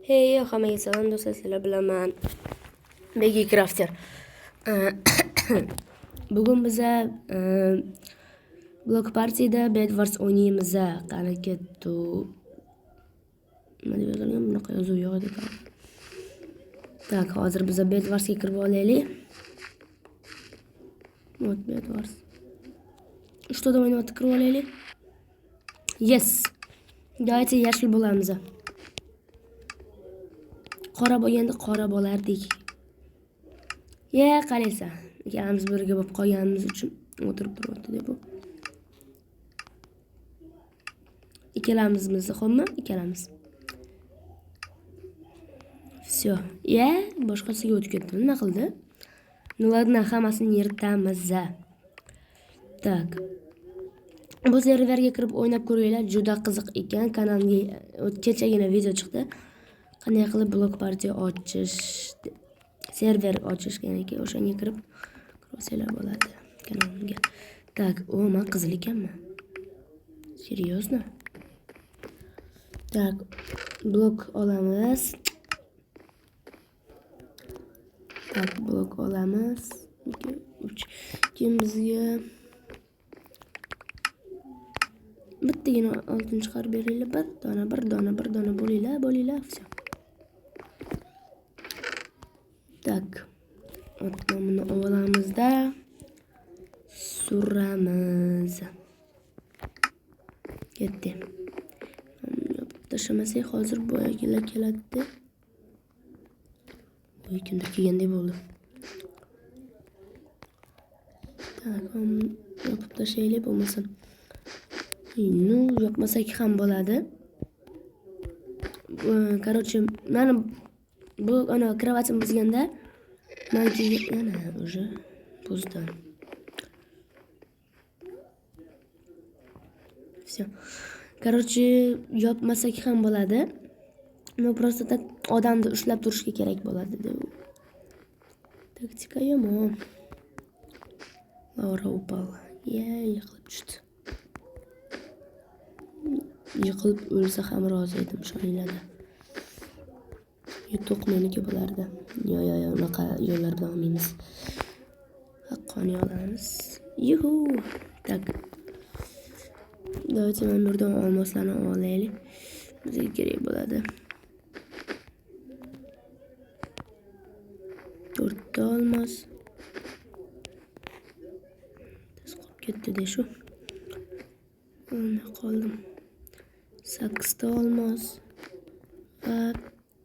Hey, hammaga salom do'stlar, sizlar bilan man Begi Crafter. Bugun biza Block Party'da Bedwars o'ynaymiz. Qani ketdi. Nima deb yozilgan? Bunaqa yozuv yo'q edi. Так, hozir biza Bedwarsga kirib olaylik. Вот Bedwars. 3 odam o'ynayapti, kirib olaylik. Yes. Давайте yashil bo'lamiz. Qora bo'lganda qora bo'lardik. Ye, qaraysan. Ikkalamiz birga bo'lib qolganimiz uchun o'tirib turyapti deb bu. Ikkalamizmiz, xo'pmi? Ikkalamiz. Всё. Ye, boshqasiga o'tib ketdi. Nima qildi? Ну ладно, hammasini yirtamiz. Так. Bu serverga kirib o'ynab ko'ringlar, juda qiziq ekan. Kanalimga kechagina video chiqdi. Qanday qilib Block Party ochish, server ochish kerak, o'shanga kirib ko'rsanglar bo'ladi kanalimga. Так, o, men qizil ekanman. Серьезно? Так, blok olamiz. Так, blok olamiz. 2, 3. Keyin bizga bittagina oltin chiqarib beringlar. Bir dona, bir dona, bir dona bo'linglar, bo'linglar, всё. Так. Buni olamizda suramiz. Ketdi. Yopib tashlamasak hozir boyagilar keladi. Voy, kimdir kelgandek bo'ldi. Так, yopib tashlaylik bo'lmasa. Ну, yopmasak ham bo'ladi. Короче, mani bu ana krovatim buzganda man keyin yana уже buzdim. Всё. Короче, yopmasak ham bo'ladi. Но просто так odamni ushlab turishga kerak bo'ladi deb. Taktika yomon. Laura упала. Ya, yiqilib tushdi. Yiqilib o'lsa ham rozi edim, ishoninglar. Yutuq meniki bo'lardi. Yo, yo, yo, unaqa yo'llar bilan olmaymiz. Haqqoniy olamiz. Yuhu. Так. Давайте mana bu yerdan olmoslarni olaylik. Bizga kerak bo'ladi. 4 ta olmos. Tez qolib ketdi-da shu. Olmay qoldim. 8 ta olmos va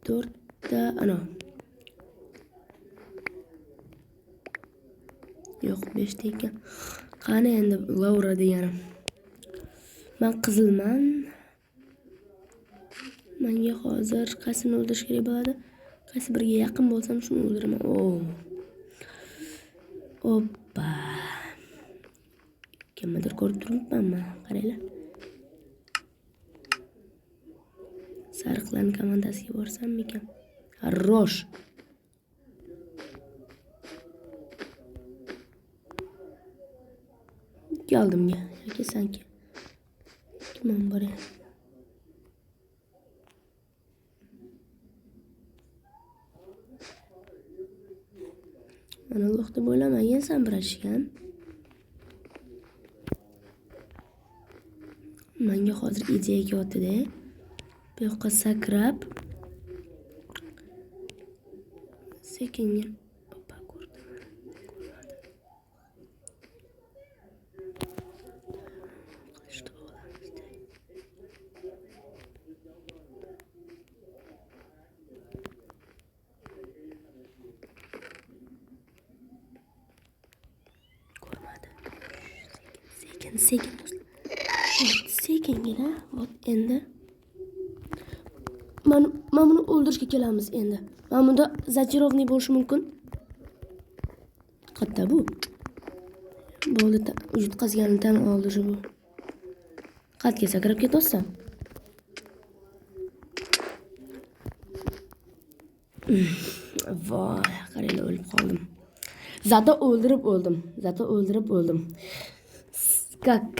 4 ta ana. Yo'q, 5 ta ekan. Qani endi Laura deganim. Men qizilman. Menga hozir qaysini o'ldirish kerak bo'ladi? Qaysi biriga yaqin bo'lsam shuni o'ldiraman. O. Oppa. Kimnidir ko'rib turibmanmi? Qaranglar. Sariqlarning komandasiga borsammikan? Хорош. Ikki oldimga yoki sanki. Kimam bor ya? Mana lo'q deb o'ylamagansan, brachkam. Menga hozir ideya kelyapti-da. Bu yoqqa sakrab sekingina. Oppa, ko'rdim. Ko'rmadi. Qilichni olamiz. Ko'rmadi. Sekin, sekin do'stlar. Sekingina. Вот endi. Men buni o'ldirishga kelamiz endi. Mana bunda zachirovniy bo'lishi mumkin. Qayerda bu? Bo'ldi, yutqazganini tan oldi shu bu. Qayerga sakrab ketyapsan? Voy, qaranglar, o'lib qoldim. Zato o'ldirib o'ldim. Zato o'ldirib o'ldim.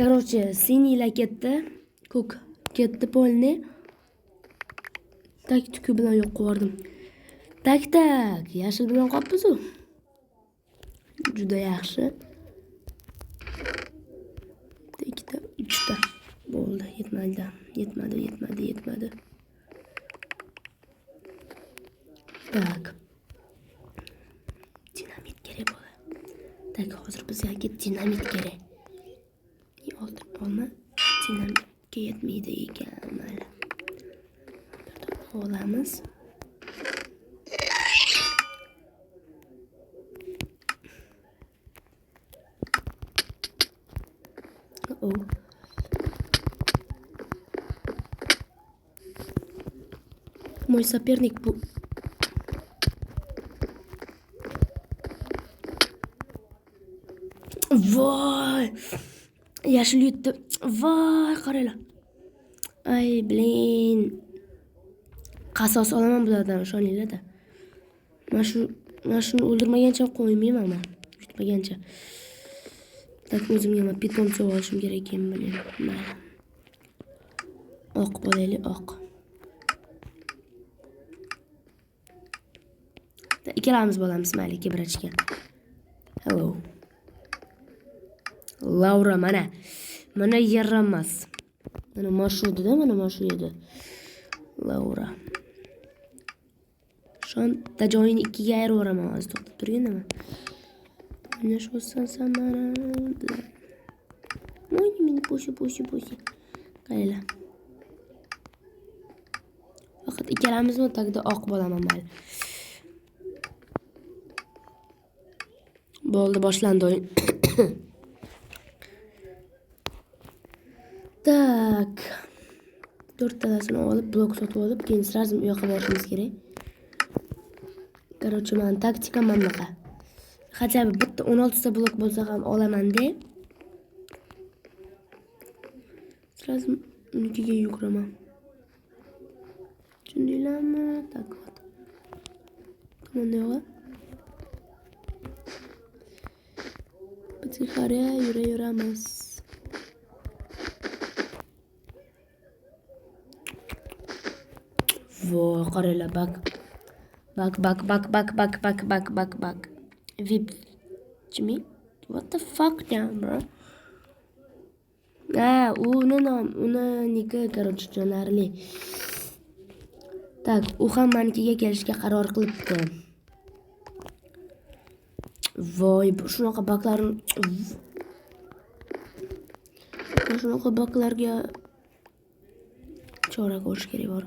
Короче, siniylar ketdi. Ko'k ketdi polni. Tak tuki bilan yo'q qo'yardim. Tak tak, yashil bilan qolibmiz-u. Juda yaxshi. Ikkita, uchta bo'ldi, yetmadi. Yetmadi, yetmadi, yetmadi. Tak. Dinamit kerak bo'ladi. Tak, hozir bizga dinamit kerak. Oltin olma. Dinamitga yetmaydi ekan, mayli. Olamiz. Oh. Мой соперник bu. Voy! Yashil yutdi. Voy, qaranglar. Ay, blin. Qasos olaman bulardan, ishoninglar-da. Mana shuni o'ldirmagancha qo'ymayman men. Yutmagancha. Tak o'zimga men pitomcha olishim kerak ekan, blin. Mayli. Oq bo'laylik, oq. Ikkalamiz bo'lamiz, mayli, kibrachka. Hello. Laura mana. Mana yaramas. Mana mashu edi-da, mana mashu edi. Laura. Shonta joyini ikkiga ayirib yuboraman hozir, to'xtab turgin nima. O'ynashyapsan san mana bilan. Moni meni pushi pushi pushi. Qaranglar. Faqat ikkalamizmi tagda oq bo'laman mayli. Bo'ldi, boshlandi o'yin. Tak. To'rttalasini olib, blok sotib olib, keyin sразу u yoqqa borishimiz kerak. Короче, meni taktikam mana bunaqa. Хотя бы bitta 16 ta blok bo'lsa ham olaman deb. Sразу unikiga yuguraman. Tushundinglarmi? Tak, вот. Tomonda yo'q. Потихаря yuraveramiz. Voy, qaranglar, bak. Bak, bak, bak, bak, bak, bak, bak, bak, bak. VIP Jimmy? What the fuck down, bro? Ha, uni nom, uni niki, короче, tushunarli. Tak, u ham manikiga kelishga qaror qilibdi. Voy, shunaqa baklarni, shunaqa baklarga chora ko'rish kerak bor.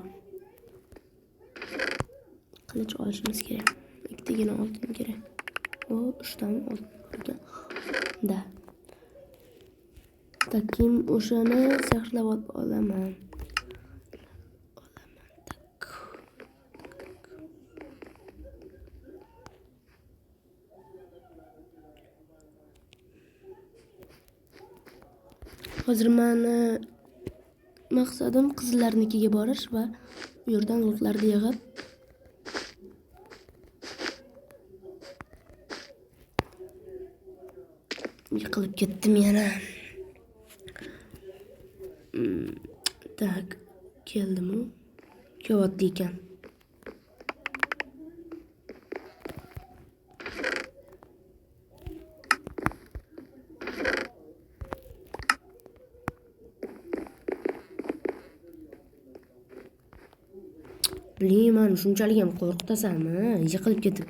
Qilich olishimiz kerak. Ikkitagina oltin kerak. O, uchtami oltin ekan. Da. Tak, keyin o'shani sehrlab olib olaman. Olaman. Tak. Hozir meni maqsadim qizlarnikiga borish va u yerdan lotlarni yig'ib yiqilib ketdim yana. Tak, keldim-u. Kelyapti ekan. Bilmayman, shunchalik ham qo'rqitasanmi? Yiqilib ketib.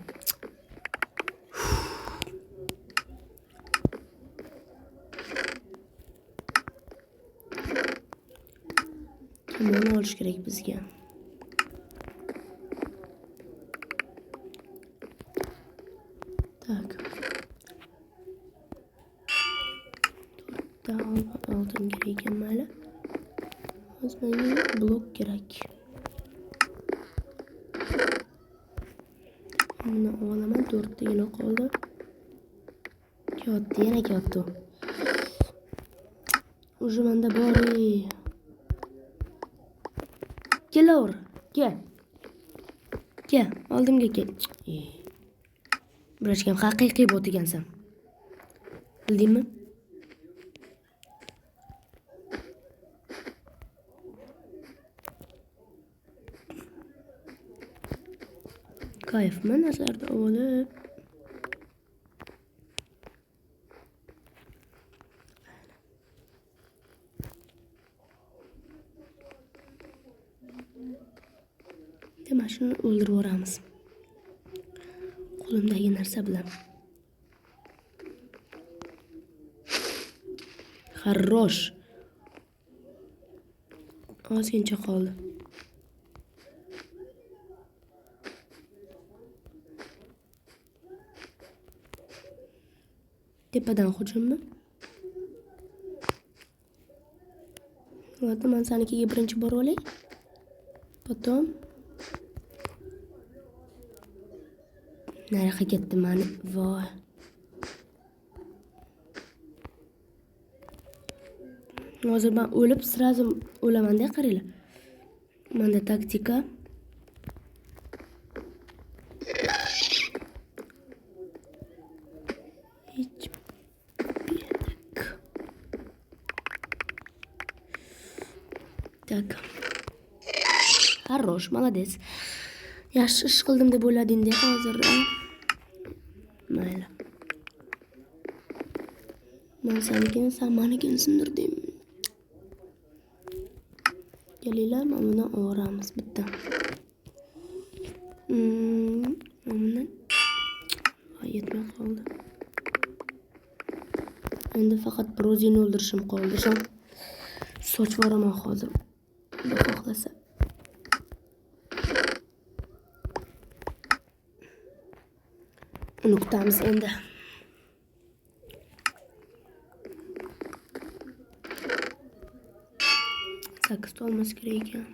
Kimoni olish kerak bizga. Tak. 4ta oltin kerak ekan, mayli. Hozir menga blok kerak. Buni olaman, 4tagina qoldi. Kelyapti, yana kelyapti. Уже menda bor. Kelaver, kel. Kel, oldimga kel. Birachkam haqiqiy bot ekansan. Bildingmi? Kayfmi narsalarni olib. Demak, shuni o'ldirib yuboramiz. Qo'limdagi narsa bilan. Хорош. Ozgincha qoldi. Tepadan hujummi? Ладно, man sanikiga birinchi borib olay. Потом nariyoqqa ketdi mani. Voy. Hozir men o'lib sразу o'laman-da, qaranglar. Menda taktika. Hech Так. Хорош, молодец. Yaxshi ish qildim deb o'ylading-da hozir. Mayli. Men senikini, sen menikini sindirding. Kelinglar, mana bundan o'ramiz bitta. Bundan yetmay qoldi. Endi faqat bir o'zingni o'ldirishim qoldi. Shu sochib yuboraman hozir. Xudo xohlasa. Uni kutamiz endi. Sakkizta olmasi kerak ekan.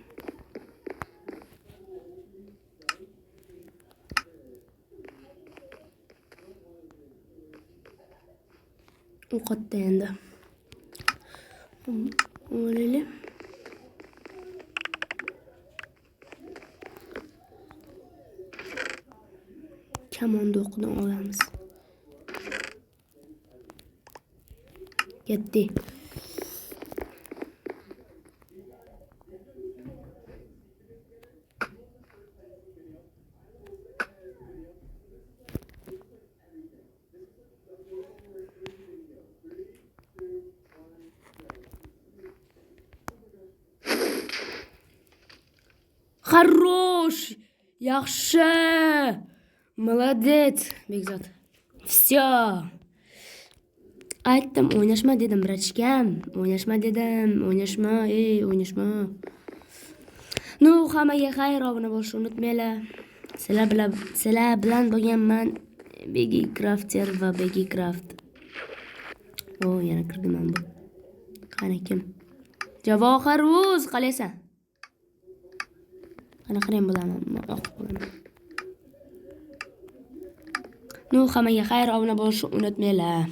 U qayerda endi? O'laylik. Kamonni o'qidan olamiz. Ketdi. Хорош! Yaxshi! Молодец, Bekzod. Всё. Aytdim, o'ynashma dedim, brachkam. O'ynashma dedim, o'ynashma, ey, o'ynashma. Ну, hammaga xayr, obuna bo'lishni unutmanglar. Sizlar bilan bo'lganman Begi Crafter va Begi Craft. O, yana kirdim bu. Qani kim? Javohir Ruz, qalaysan? Qani qarang bo'laman, oq bo'laman. Ну, hammaga xayr, obuna bo'lishni unutmanglar.